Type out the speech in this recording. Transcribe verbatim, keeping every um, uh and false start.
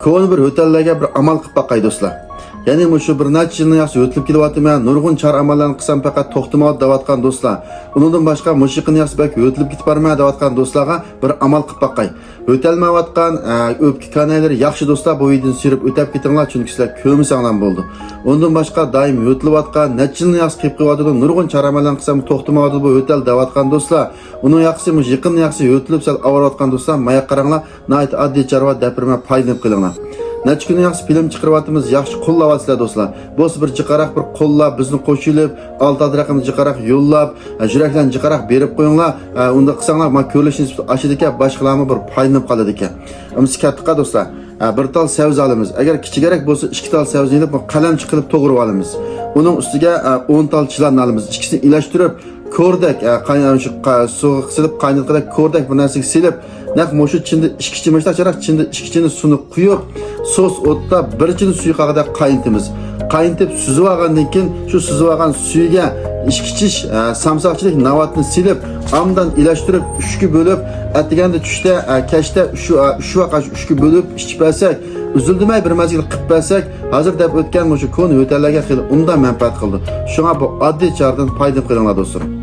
كونا بىر ھۆتەللەرگە بىر ئامال قىلىپ باقاي، دوستلار. يەنى مۇشۇ بىر نەچچە يىلنى ياخشى ھۆتىلىپ كېلىۋاتىمەن، نۇرغۇن چار ئاماللارنى قىلسام پەقەت توختىمايۋاتىدۇ دەۋاتقان دوستلار. ئۇنىڭدىن باشقا مۇشۇ يېقىننى ياخشى بەك ھۆتىلىپ كېتىپ بارىمەن دەۋاتقان دوستلارغا بىر ئامال قىلىپ باقاي. ھۆتەلمەيۋاتقان، ئە، ئۆپكە كانايلىرى ياخشى دوستلار، بۇ ۋىدېونى سۈرۈپ ئۆتەپ كېتىڭلار، چۈنكى سىلەر كۆرمىسەڭلار بولىدۇ. ئۇنىڭدىن باشقا دائىم ھۆتىلىۋاتقان، نەچچە يىلنى ياخشى قىلىپ قېلىۋاتىدۇ، نۇرغۇن چار ئاماللارنى قىلسام توختىمايۋاتىدۇ بۇ ھۆتەل دەۋاتقان دوستلار. ئۇنىڭ ياخشىسى مۇشۇ يېقىننى ياخشى ھۆتىلىپ سەل ئاۋارىۋاتقان دوستلار، ماياق قاراڭلار. ناھايىتى ئاددىي چارە، دەپرىمە، پايدىلىنىپ قېلىڭلار. نەچچە كۈندىن ياخشى فىلىم چىقىرىۋاتىمىز، ياخشى قوللاۋاتىسىلەر دوستلار. بولسا بىر جىقراق بىر قوللاپ، بىزنى قوشۇلۇپ، ئالتە ئادرەقنى جىقراق يوللاپ، ئە، يۈرەكلەرنى جىقراق بېرىپ قويۇڭلار. ئە، ئۇنداق قىلساڭلار، ما كۆرۈلۈش نىسبىتى ئاشىدىكەن، باشقىلارمۇ بىر پايدىلىنىپ قالىدىكەن. ئەمسە كەتتۇققا دوستلار. ئە، بىر تال سەۋزە ئالىمىز. ئەگەر كىچىكرەك بولسا، ئىككى تال سەۋزىنى ئېلىپ، قەلەمچە قىلىپ توغرىۋالىمىز. ئۇنىڭ ئۈستىگە، ئە، ئون تال چىلاننى ئالىمىز. ئىككىسىنى ئىلەشتۈرۈپ، كوردەك، ئە، قاينا-، شۇ قا-، سۇغا سېلىپ قايناتقۇدەك كوردەك بىر نەرسىگە سېلىپ، نەق مۇشۇ چىنىدا ئىككى چىمچىلىق چىراغ، چىنىدا ئىككى چىنە سۇنى قۇيۇپ، سوس ئوتتا بىر چىنە سۈيى قالغۇدەك قاينىتىمىز. قاينىتىپ سۈزۈۋالغاندىن كېيىن، شۇ سۈزۈۋالغان سۈيىگە ئىككى چىش، ئە، سامساقچىلىك ناۋاتنى سېلىپ، ئاندىن ئىلەشتۈرۈپ، ئۈچكە بۆلۈپ، ئەتىگەندە، چۈشتە، ئە، كەچتە شۇ، ئە، ئۈچ ۋاقىت ئۈچكە بۆلۈپ ئىچىپ بەرسەك، ئۈزۈلدىمەي بىر مەزگىل قىلىپ بەرسەك، ھازىر دەپ ئۆتكەن مۇشۇ كونا ھۆتەللەرگە خېلى ئوبدان مەنپەئەت قىلىدۇ. شۇڭا بۇ ئاددىي چارىدىن پايدىلىنىپ قېلىڭلار، دوستلىرىم.